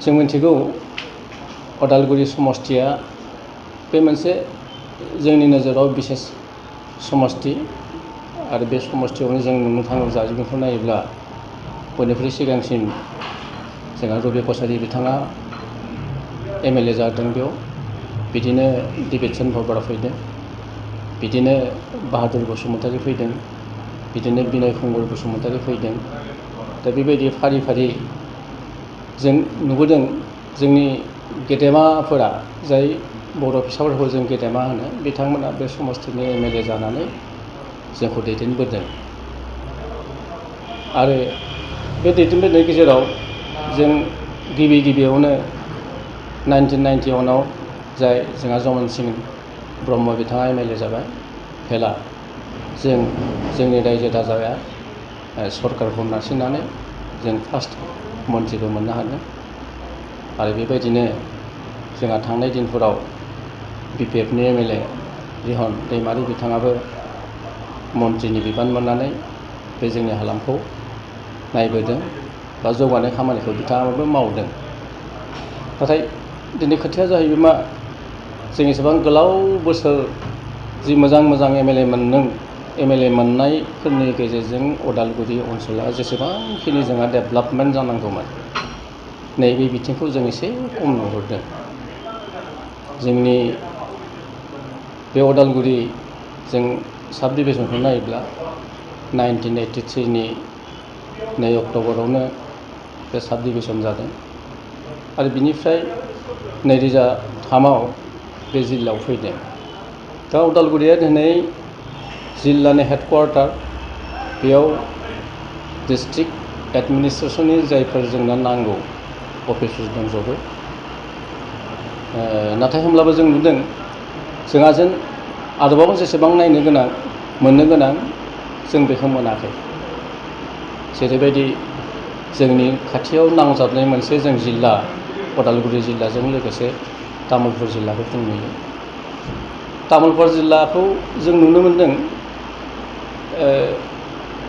जों मिथिगौ अदालगुरि समष्टिया बे मोनसे जोंनि नोजोराव बिसेस समष्टि आरो बे समष्टियावनो जों नुनो थाङो जारिमिनखौ नायोब्ला बयनिख्रुइ सिगांसिन जोंहा रबि कछारी बिथाङा MLA जादों बेयाव बिदिनो दिबेटसन बरबरा फैदों बिदिनो बाहादुर बसुमतारी फैदों बिदिनो बिनय कुंवर बसुमतारी फैदों दा बेबायदि फारि फारि जों नुबोदों जोंनि गेदेमाफोरा जाय बर' फिसाफोरखौ जों गेदेमा होनो बिथांमोना बे समष्टिनि MLA जानानै जोंखौ दैदेनबोदों आरो बे दैदेनबोनायनि गेजेराव जों गिबियावनो 1991आव जाय जोंहा जमन सिं ब्रह्म बिथाङा MLA जाबाय हेला जोंनि रायजो राजाया सरकारखौ नारसिननानै जों फार्स्ट मन्थ्रिबो मोननो हादों आरो बेबायदिनो जोंहा थांनाय दिनफोराव BPFनि MLA रिहन दैमारि बिथाङाबो मन्थ्रिनि बिबान मोननानै बे जोंनि हालामखौ नायबोदों बा जौगानाय खामानिखौ बिथाङाबो मावदों नाथाय दिनै खोथाया जाहैबाय मा जों एसेबां गोलाव बोसोर जि मोजां MLA मोननायफोरनि गेजेरजों अदालगुरि ओनसोला जेसेबांखिनि जोंहा डेभेलपमेन्ट जानांगौमोन नैबे बिथिंखौ जों एसे खम नुहुरदों जोंनि बे अदालगुरि जों साब डिभिजनखौ नायोब्ला 1983नि 2 अक्ट'बरावनो बे साब डिभिजन जादों आरो बिनिफ्राय 2003आव बे जिल्लायाव फैदों दा अदालगुरिया दिनै जिल्लानि हेडक्वार्टार बेयाव डिस्ट्रिक्ट एडमिनिस्ट्रेसननि जायफोर जोंनो नांगौ अफिसफोर दंजोबो नाथाय होमब्लाबो जों नुदों जोंहा जेन आरोबाव जेसेबां नायनो गोनां मोननो गोनां जों बेखौ मोनाखै जेरैबायदि जोंनि खाथियाव नांजाबनाय मोनसे जों जिल्ला अदालगुरि जिल्लाजों लोगोसे तामुलपुर जिल्लाखौ जों नुयो तामुलपुर जिल्लाखौ जों नुनो मोनदों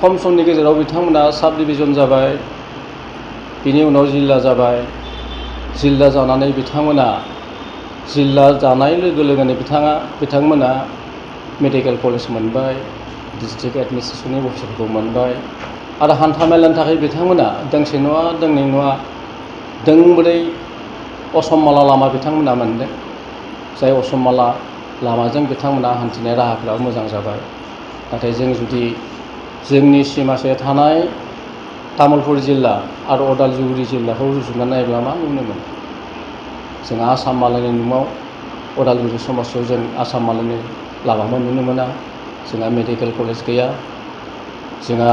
खम समनि गेजेराव बिथांमोना साब डिभिजन जाबाय बिनि उनाव जिल्ला जाबाय जिल्ला जानानै बिथांमोना जिल्ला जानाय लोगो लोगोनो बिथांमोना मेडिकेल कलेज मोनबाय डिस्ट्रिक्ट एडमिनिस्ट्रेसननि अफिसफोरखौ मोनबाय आरो हान्था मेलानि थाखाय बिथांमोना दोंसे नङा दोंनै नङा दोंब्रै असममाला लामा बिथांमोना मोनदों जाय असममाला लामाजों बिथांमोना हान्थिनाय राहाफ्रा मोजां जाबाय नाथाय जों जुदि जोंनि सिमासे थानाय तामुलपुर जिल्ला आरो अदालगुरि जिल्लाखौ रुजुनानै नायोब्ला मा नुनो मोनो जों आसाम मालायनि न'आव अदालगुरि समाजाव जों आसाम मालायनि लामाबो नुनो मोना जोंहा मेडिकेल कलेज गैया जोंहा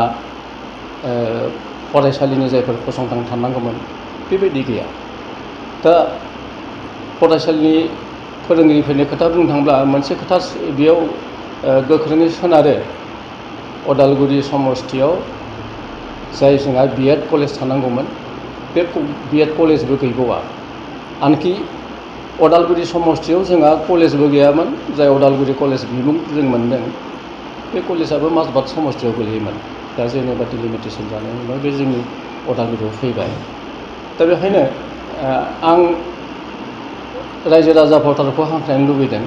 फरायसालिनि जायफोर फसंथान थानांगौमोन बेबायदि गैया दा फरायसालिनि फोरोंगिरिफोरनि खोथा बुंनो थाङोब्ला मोनसे खोथा बेयाव गोख्रोङै सोनारो अदालगुरि समष्टियाव जाय जोंहा B.Ed कलेज थानांगौमोन बे B.Ed कलेजबो गैबावा आनखि अदालगुरि समष्टियाव जोंहा कलेजबो गैयामोन जाय अदालगुरि कलेज बिमुं जों मोनदों बे कलेजाबो माजबाद समष्टियाव गोलैयोमोन दा जेनेबा डिलिमिटेसन जानायनि उनाव बे जोंनि अदालगुरियाव फैबाय दा बेखायनो आं रायजो राजा भटारखौ हांख्रायनो लुबैदों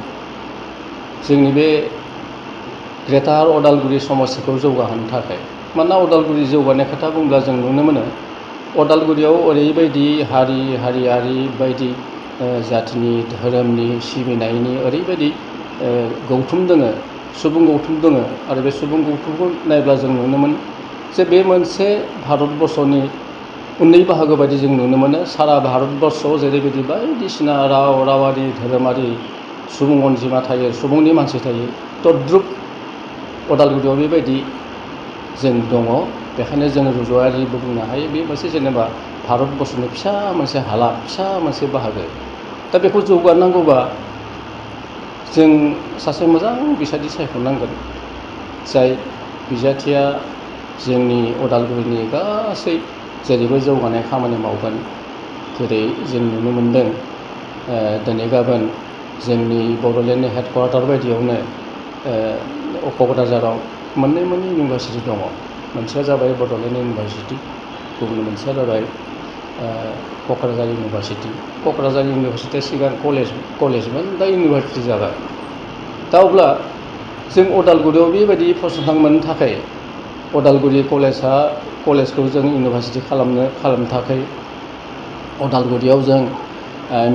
जोंनि बे ग्रेटार अदालगुरि समष्टिखौ जौगाहोनो थाखाय मानोना अदालगुरि जौगानाय खोथा बुंब्ला जों नुनो मोनो अदालगुरियाव ओरैबायदि हारियारि बायदि जाथिनि धोरोमनि सिबिनायनि ओरैबायदि गौथुम दोङो सुबुं गौथुम दोङो आरो बे सुबुं गौथुमखौ नायब्ला जों नुनो मोनो जे बे मोनसे भारतबर्षनि उन्दै बाहागो बायदि जों नुनो मोनो सारा भारतबर्षआव जेरैबायदि बायदिसिना रावारि धोरोमारि सुबुं अनजिमा थायो सुबुंनि मानसि थायो तद्रुप अदालगुरियाव बेबायदि जों दङ बेखायनो जों रुजुआरिबो बुंनो हायो बे मोनसे जेनेबा भारतबर्षनि फिसा मोनसे हालाम फिसा मोनसे बाहागो दा बेखौ जौगानांगौबा जों सासे मोजां बिसायख'थि सायख'नांगोन जाय बिजाथिया जोंनि अदालगुरिनि गासै जेरैबो जौगानाय खामानि मावगोन जेरै जों नुनो मोनदों दिनै गाबोन जोंनि बड'लेण्डनि हेडक्वार्टार बायदियावनो क'क्राझाराव मोननै इउनिभारसिटि दङ मोनसेया जाबाय बड'लेण्ड इउनिभारसिटि गुबुन मोनसेया जाबाय क'क्राझार इउनिभारसिटिया सिगां कलेजमोन दा इउनिभारसिटि जाबाय। दा अब्ला जों अदालगुरियाव बेबायदि फसंथान मोननो थाखाय अदालगुरि कलेजखौ जों इउनिभारसिटि खालामनो थाखाय अदालगुरियाव जों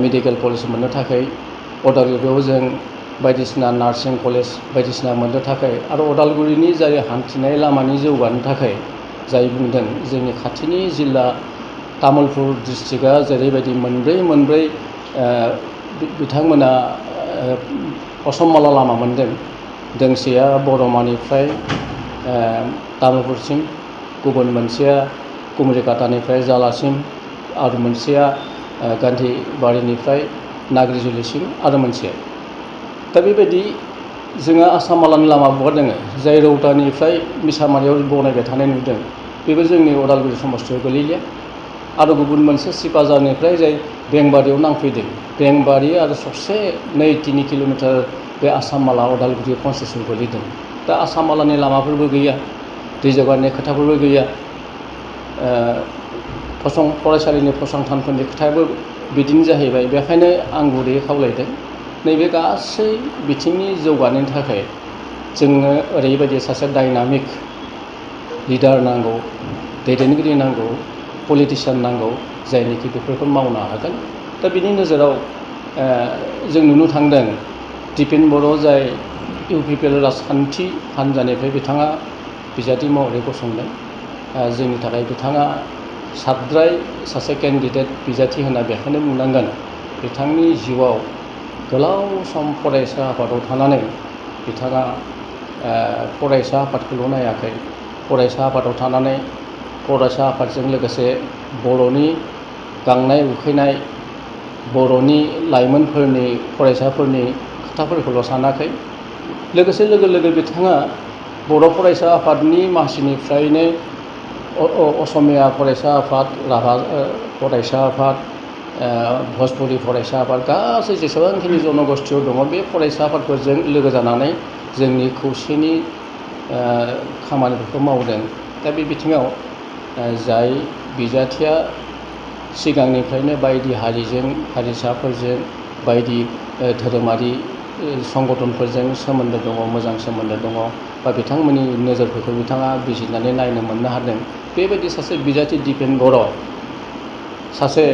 मेडिकेल कलेज मोननो थाखाय अदालगुरियाव जों बायदिसिना नार्सिं कलेज बायदिसिना मोननो थाखाय आरो अदालगुरिनि जाय हान्थिनाय लामानि जौगानो थाखाय जाय बुंदों जोंनि खाथिनि जिल्ला तामुलपुर डिस्ट्रिक्टआ जेरैबायदि मोनब्रै बिथांमोना असममाला लामा मोनदों। दोंसेया बरमानिफ्राय तामुलपुरसिम, गुबुन मोनसेया कुमरिकाटानिफ्राय जालासिम, आरो मोनसेया गान्धीबारिनिफ्राय नाग्रिजुलिसिम आरो मोनसे। दा बेबायदि जोंहा आसामालानि लामा बहा दङ जाय रौतानिफ्राय मिसामारियाव बनायबाय थानाय नुदों बेबो जोंनि अदालगुरि समस्तियाव गोलैलिया। आरो गुबुन मोनसे सिपाझारनिफ्राय जाय बेंबारियाव नांफैदों, बेंबारि आरो ससे 2-3 किल'मिटार बे आसामाला अदालगुरि कनस्टिटिउन्सियाव गोलैदों। दा आसामालानि लामाफोरबो गैया, दै जगारनि खोथाफोरबो गैया, फरायसालिनि फसंथानफोरनि खोथायाबो बिदिनो जाहैबाय। बेखायनो आं गुरैयै खावलायदों नैबे गासै बिथिंनि जौगानायनि थाखाय जोंनो ओरैबायदि सासे डायनामिक लिडार नांगौ, दैदेनगिरि नांगौ, पलिटिसियान नांगौ जायनोखि बेफोरखौ मावनो हागोन। दा बिनि नोजोराव जों नुनो थांदों दिपेन बर' जाय UPPL राजखान्थि हान्जानिफ्राय बिथाङा बिजाथि महरै गसंदों। जोंनि थाखाय बिथाङा साबद्राय सासे केन्डिडेट बिजाथि होनना बेखायनो बुंनांगोन। बिथांनि जिउआव गोलाव सम फरायसा आफादाव थानानै बिथाङा फरायसा आफादखौल' नायाखै, फरायसा आफादाव थानानै फरायसा आफादजों लोगोसे बर'नि गांनाय उखैनाय बर'नि लाइमोनफोरनि फरायसाफोरनि खोथाफोरखौल' सानाखै, लोगोसे लोगो बिथाङा बर' फरायसा आफादनि मासिनिफ्रायनो असमिया फरायसा आफाद, राभा फरायसा आफाद, भजपुरि फरायसा आफाद गासै जेसेबांखिनि जनगोष्ठियाव दङ बे फरायसा आफादफोरजों लोगो जानानै जोंनि खौसेनि खामानिफोरखौ मावदों। दा बे बिथिङाव जाय बिजाथिया सिगांनिफ्रायनो बायदि हारिजों हारिसाफोरजों बायदि धोरोमारि संगठनफोरजों सोमोन्दो दङ, मोजां सोमोन्दो दङ, बा बिथांमोननि नोजोरफोरखौ बिथाङा बिजिरनानै नायनो मोननो हादों। बेबायदि सासे बिजाथि दिपेन बर' सासे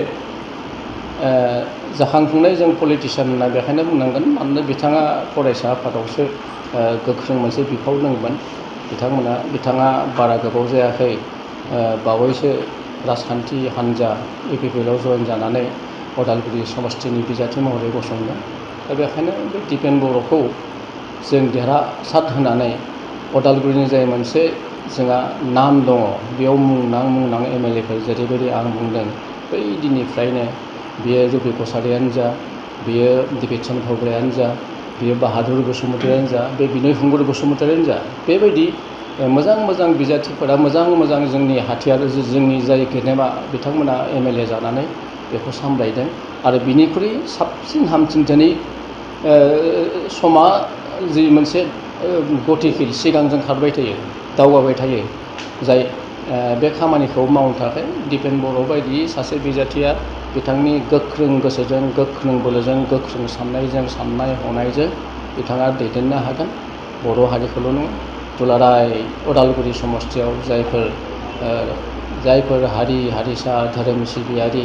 जाखांफुनाय जों पलिटिसियान होनना बेखायनो बुंनांगोन। मानोना बिथाङा फरायसा आफादावसो गोख्रों मोनसे बिफाव दंमोन। बिथाङा बारा गोबाव जायाखै बावैसो राजखान्थि हान्जा UPPLआव जयेन जानानै अदालगुरि समस्तिनि बिजाथि महरै गसंदों। दा बेखायनो बे दिपेन बर'खौ जों देरहासार होनानै अदालगुरिनि जाय मोनसे जोंहा नाम दङ बेयाव मुंनां MLA फोर जेरैबायदि आं बुंदों बै दिननिफ्रायनो बियो रबि कसारियानो जा, बियो दिपेन भब्रायानो जा, बियो बाहादुर बसुमतारियानो जा, बे बिनय कुंवर बसुमतारियानो जा, बेबायदि मोजां बिजाथिफोरा मोजां जोंनि हाथियार जोंनि जाय गेदेमा बिथांमोना MLA जानानै बेखौ सामलायदों। आरो बिनिख्रुइ साबसिन हामसिन दिनै समा जि मोनसे गतिखिल सिगांजों खारबाय थायो, दावगाबाय थायो, जाय बे खामानिखौ मावनो थाखाय दिपेन बर' बायदि सासे बिजाथिया बिथांनि गोख्रों गोसोजों, गोख्रों बोलोजों, गोख्रों साननायजों, साननाय हनायजों बिथाङा दैदेननो हागोन। बर' हारिखौल' नङा, दुलाराय अदालगुरि समस्तियाव जायफोर हारि हारिसा धोरोम सिबियारि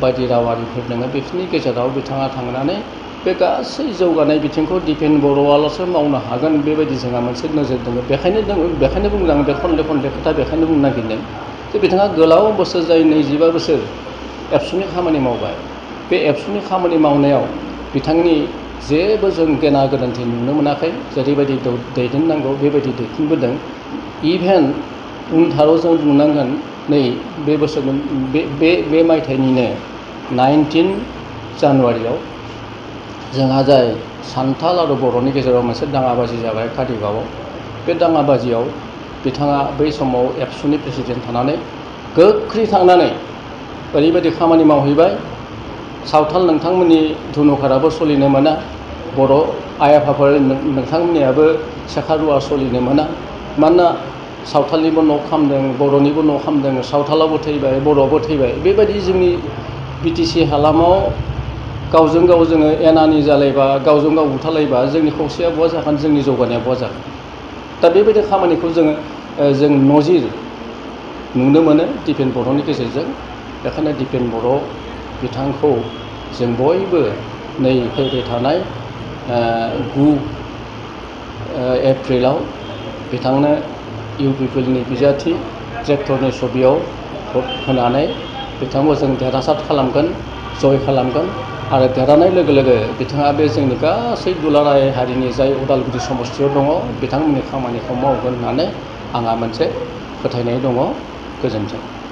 बायदि रावारिफोर दङ बेफोरनि गेजेराव बिथाङा थांनानै बे गासै जौगानाय बिथिंखौ दिपेन बर'आल'सो मावनो हागोन बेबायदि जोंहा मोनसे नोजोर दङ। बेखायनो बुंदों आं बे खनले खोथा बेखायनो बुंनो नागिरदों जे बिथाङा गोलाव बोसोर जाय 25 बोसोर एबसुनि खामानि मावबाय। बे एबसुनि खामानि मावनायाव बिथांनि जेबो जों गेना गोरोन्थि नुनो मोनाखै। जेरैबायदि दैदेननांगौ बेबायदि दैदेनबोदों। इभेन उनथाराव जों बुंनांगोन नै बे बोसोर बे मायथाइनिनो 19 जानुवारियाव जोंहा जाय सान्थाल आरो बर'नि गेजेराव मोनसे दाङाबाजि जाबाय कारिगावआव। बे दाङाबाजियाव बिथाङा बै समाव एबसुनि प्रेसिडेन्ट थानानै गोख्रै थांनानै ओरैबायदि खामानि मावहैबाय, सावथाल नोंथांमोननि धुनुखाराबो सोलिनो मोना, बर' आइ आफाफोर नोंथांमोननियाबो सेखा रुवा सोलिनो मोना। मानोना सावथालनिबो न' खालामदों, बर'निबो न' खालामदों, सावथालाबो थैबाय, बर'आबो थैबाय। बेबायदि जोंनि बिटिसि हालामाव गावजों गाव जोङो एनानि जालायबा, गावजों गाव बुथारलायबा जोंनि खौसेया बहा जागोन, जोंनि जौगानाया बहा जागोन? दा बेबायदि खामानिखौ जों नजिर नुनो मोनो दिपेन बर'नि गेजेरजों। बेखायनो दिपेन बर' बिथांखौ जों बयबो नै फैबाय थानाय 9 एप्रिलाव बिथांनो UPPLनि बिजाथि ट्रेक्टरनि छबियाव भट होनानै बिथांखौ जों देरहासार खालामगोन, जय खालामगोन। आरो देरहानाय लोगो लोगो बिथाङा बे जोंनि गासै दुलाराय हारिनि जाय उदालगुरि समस्तियाव दङ बिथांमोननि खामानिखौ मावगोन होननानै आंहा मोनसे फोथायनाय दङ। गोजोन्थों।